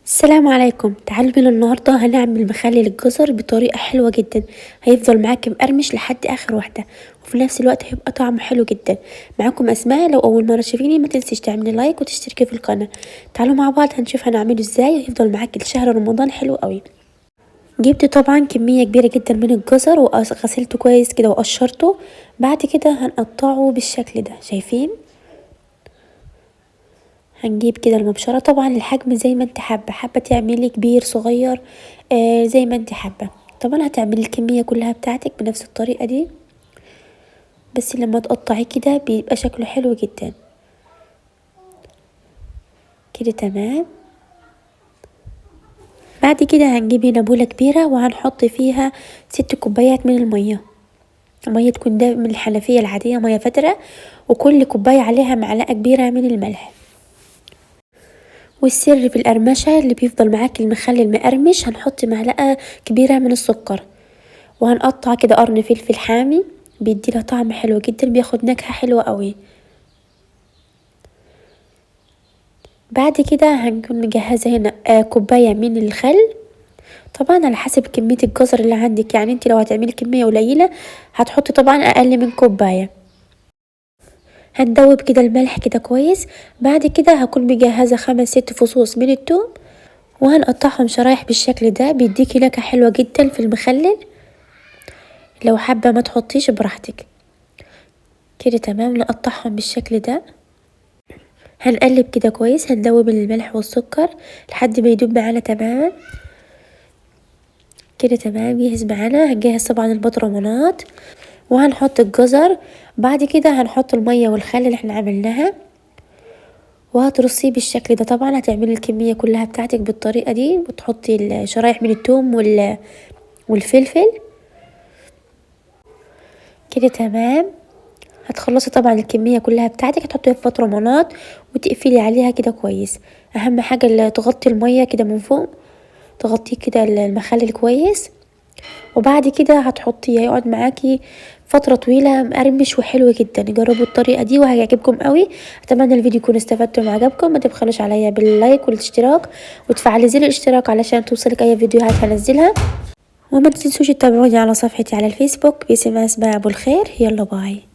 السلام عليكم. تعالوا بينا النهارده هنعمل مخلل الجزر بطريقة حلوة جدا، هيفضل معاك مقرمش لحد اخر واحدة، وفي نفس الوقت هيبقى طعمه حلو جدا. معاكم اسماء. لو اول مرة تشوفيني ما تنسيش تعملي like وتشتركي في القناة. تعالوا مع بعض هنشوف هنعمله ازاي، هيفضل معاك لشهر رمضان حلو قوي. جبت طبعا كمية كبيرة جدا من الجزر وغسلته كويس كده وقشرته. بعد كده هنقطعه بالشكل ده، شايفين؟ هنجيب كده المبشرة، طبعا الحجم زي ما انت حابة، حابة تعملي كبير صغير زي ما انت حابة. طبعا هتعملي الكمية كلها بتاعتك بنفس الطريقة دي، بس لما تقطعي كده بيبقى شكله حلو جدا كده. تمام. بعد كده هنجيب هنا بولة كبيرة وهنحط فيها 6 كوبايات من المية. المية تكون ده من الحنفية العادية، مية فترة، وكل كوباية عليها معلقة كبيرة من الملح. والسر في القرمشة اللي بيفضل معاك المخلل مقرمش، هنحط معلقة كبيرة من السكر، وهنقطع كده قرن فلفل حامي بيدي له طعم حلو جدا، بياخد نكهة حلوة قوي. بعد كده هنكون مجهزة هنا كوباية من الخل، طبعا على حسب كمية الجزر اللي عندك، يعني انت لو هتعملي كمية قليلة هتحطي طبعا اقل من كوباية. هندوب كده الملح كده كويس. بعد كده هكون مجهزة 5-6 فصوص من الثوم، وهنقطعهم شرايح بالشكل ده، بيديكي نكهة حلوة جدا في المخلل. لو حابة ما تحطيش براحتك كده. تمام، نقطعهم بالشكل ده. هنقلب كده كويس، هندوب الملح والسكر لحد ما يدوب معانا تماما كده. تمام، جاهز معانا. هنجهز طبعا البطرمانات وهنحط الجزر. بعد كده هنحط المية والخل اللي احنا عملناها، وهترصيه بالشكل ده. طبعا هتعملي الكمية كلها بتاعتك بالطريقة دي، وتحطي الشرايح من الثوم والفلفل كده. تمام، هتخلصي طبعا الكمية كلها بتاعتك، هتحطيها في بطرمانات وتقفلي عليها كده كويس. اهم حاجة اللي تغطي المية كده من فوق، تغطيه كده المخلل كويس. وبعد كده هتحطيه، هيقعد معاكي فترة طويلة مقرمش وحلو جدا. جربوا الطريقة دي وهيعجبكم قوي. اتمنى الفيديو يكون استفدتم وعجبكم. ما تبخلوش عليا بال like والاشتراك، وتفعلي زر الاشتراك علشان توصلك اي فيديوهات هنزلها. وما تنسوش تتابعوني على صفحتي على الفيسبوك باسم اسماء ابو الخير. يلا bye.